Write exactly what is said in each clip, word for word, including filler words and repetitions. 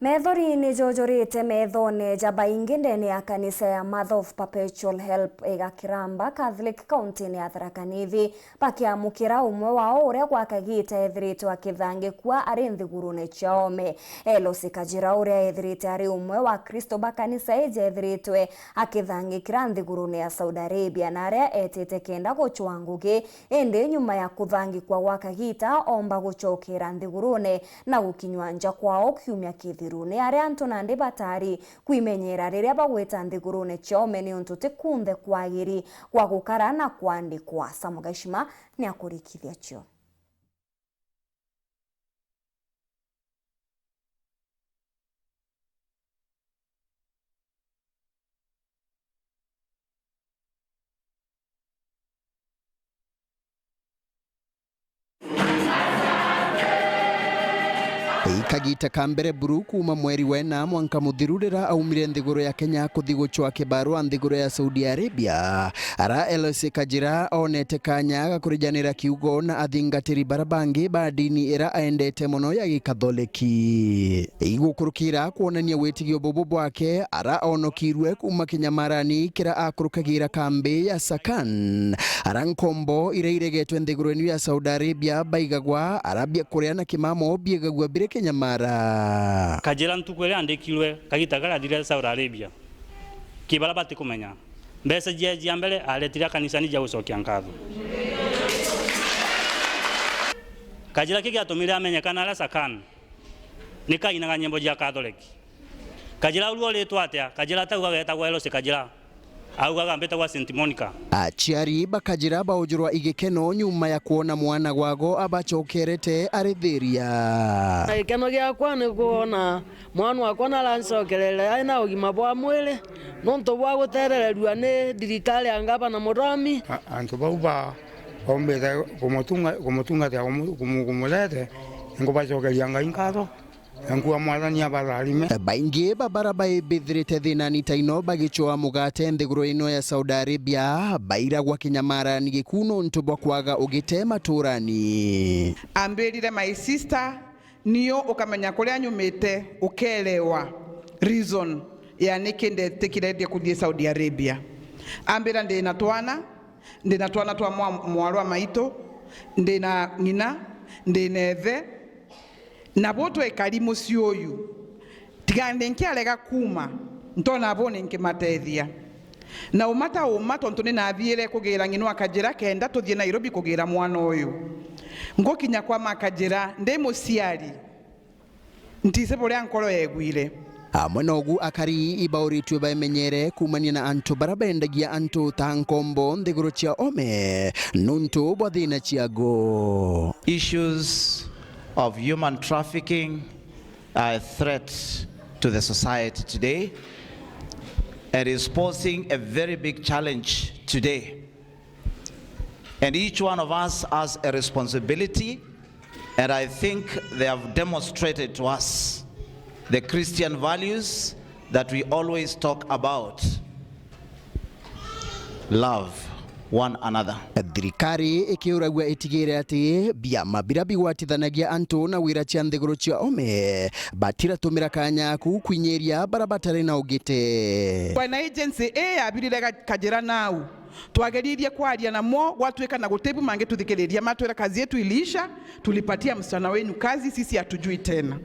Methori ni jujurite methone ja baingi ndene ya kanisa ya Mother of Perpetual Help iga Kiramba Catholic, kaunti-ini ya Tharaka Nithi, bakiamukira umwe wao uria gwa kagiita ethiritwe akithangikua ari nthigurune cia oome. Elosi Kajira, uria ethirite ari umwe wa Akristo ba kanisa iji, ethiritwe akithangikira nthigurune ya Saudi Arabia, na aria etite kenda gucwa ngugi, indi nyuma ya kuthangikua gwa kagiita, oomba gucokera nthigurune na gukinywa nja kwao kiumia kithiru. Ni aria antu nandi batari kwimenyera riria bagwita nthigurune cia oome, niuntu ti kunthe kwagiri gwa gukara na kwandikwa. Sam Gashima ni akurikithia cio. I kagiita ka mbere buru kuuma mweri wena mwanka muthiru riria aumire nthiguru ya Kenya kuthi gucwa kibarua nthiguru ya Saudi Arabia, ara Eloise Kajira oonete kaanya ga kurijanira kiugo na athingatiri bara bangi ba ndini ira aendete mono ya Gikatholeki. Igukurukira kwonania witigio bubu bwake, ara oonokirue kuuma kinyamarani kira akurukagira kambi ya Sakan, ara nkombo iria iregetwe nthiguru inu ya Saudi Arabia baigagwa, ara biakuria na kimamo biigagua biri kinyamara. Kajira ntuku iria andikirwe kagita karia athire Saudi Arabia, ki bara batikumenya, mbeca cia, cia mbere aretire akanisani cia gucokia nkatho. Kajira ki giatumire amenyekana aria Sakan, ni kainaga nyimbo cia Catholic. Kajira uru oritwe atia? Kajira taugaga etagwa Elosi Kajira. Augaga, "Mbitagwa Saint Monica." Aciari ba Kajira baujurwa igikeno nyuma ya kwona mwana gwago abacokerete ari thiria. Na gikeno giakwa ni kwona mwana wakwa narancokerere ari na ugima bwa mwiri nontu bwa guterererua ni thirikari ya ngavana Murami. A-, antu bau ba-, baumbite kumutunga-, kumutungatira, kumu-, kumu-, kumurete, ninkubacokeria Ngai nkatho. Nkua Mwathani abatharime. Baingi ba bara baibithirite thinani ta ino bagicwaa mugate nthiguru ino ya Saudi Arabia, bairagwa kinyamarani gikuu nontu bwa kwaga ugite maturani. Ambirire, "My sister, niu ukamenya kuria nyumite, ukerewa reason ya niki ndetikire ndie kuthii Saudi Arabia." Ambira, "Ndi na twana, ndi na twana twa mwa-, mwarwa maitu, ndi na ng'ina, ndi na ithe, nabo twekari mucii uyu, tiga ndi nkiarega kuuma, ntona abo ni nkimatethia." Na uma ta uma, tontu ni nathiire kugira ng'ina wa Kajira kenda tuthii Nairobi kugira mwana uyu. Ngukinya kwa ma Kajira ndi muciari, ntise buria nkoro yeguire. Amwe nogu akari ibauritue baimenyere kuumania na antu bara bendagia antu ta nkombo nthiguru cia oome nuntu bwa thina ciago. Issues of human trafficking are a threat to the society today and is posing a very big challenge today. And each one of us has a responsibility, and I think they have demonstrated to us the Christian values that we always talk about. Love one another. Thirikari ikiuragua itigire ati biama biria bigwatithanagia antu na wira cia nthiguru cia oome batiratumira kaanya aku kwinyiria bara batari na ugite. Bwana agency ii yabirire ga-, Kajira nau. Twageririe kwaria namo, gwatuika na gutibu mangituthikiriria, matwira, "Kazi yetu iliisha, tulipatia msichana wenu kazi, sisi hatujui tena."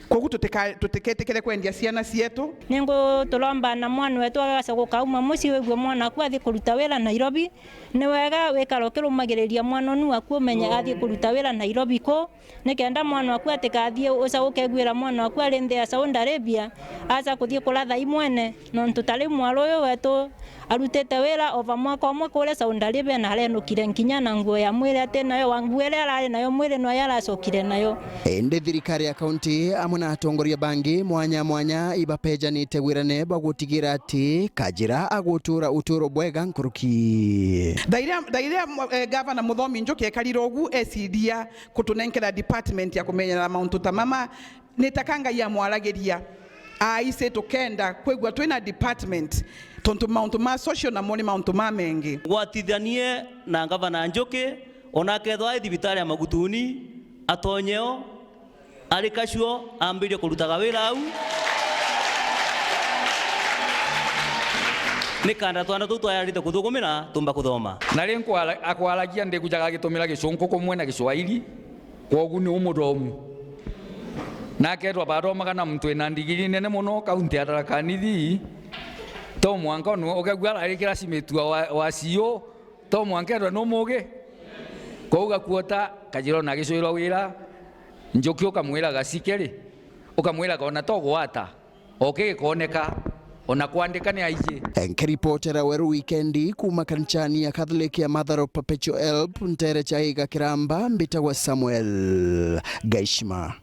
Kogu tutika-, tutiketikire kwendia ciana cietu. Ninguturomba na mwana wetu agacoka kauma mucii, wigue mwana aku athi kuruta wira Nairobi. Ni wega wikara ukirumagiriria mwana unu waku, umenye athi kuruta wira Nairobi ku, nikenda mwana waku atikathie uca ukeguira mwana waku ari nthi ya Saudi Arabia, aca kuthie kuratha imwene, nontu ta riu mwari uyu wetu arutite wira ova mwaka umwe kuria Saudi Arabia na arenukire nkinya na nguo ya mwiri ati nayo, wa nguo iria arari nayo mwiri noyo aracokire nayo. Indi thirikari ya kaunti amwe na atongoria bangi mwanya mwanya ibapejanite wirane bwa gutigira ati Kajira agutura uturo bwega nkuruki. Thairia, thairia, eh, Gavana Muthomi Njuki ekarire ugu eciria kutunenkera department ya kumenyerera mauntu ta mama, nitaka Ngai amwaragiria. Aise, tukenda kwigua twina department, tontu mauntu ma social namo ni mauntu mamengi. Gwatithanie na Ngavana Njuki, ona akethwa ai thibitari ya Magutuni, atonyeo, Ari kacuo, ambiririe kurutaga wira au. Ni kanda twana tuu twajarite kuthukumira tumba kuthoma. Na ri nkwara-, akwaragia ndikujaga agitumira Gicunku kumwe na Giswahili, kwogu ni umuthomu. Na akethwa bathomaga na muntu wina ndigiri nene mono kaunti ya Tharaka Nithi, to mwanka nu-, ukegua arari classmate wa, wa, wa C O, to mwanka ethwa numugi. Kwou gakuota kajirona agicwirwa wira, njuki ukamwira gacike ri, ukamwiraga ona to gwata, oke gikooneka, ona kwandika ni aiji. Nkiripotera Weru Wikendi kuuma kanicani ya Catholic ya Mother of Perpetual Help, ntere cha Iga Kiramba, mbitagwa Samuel Gaishima.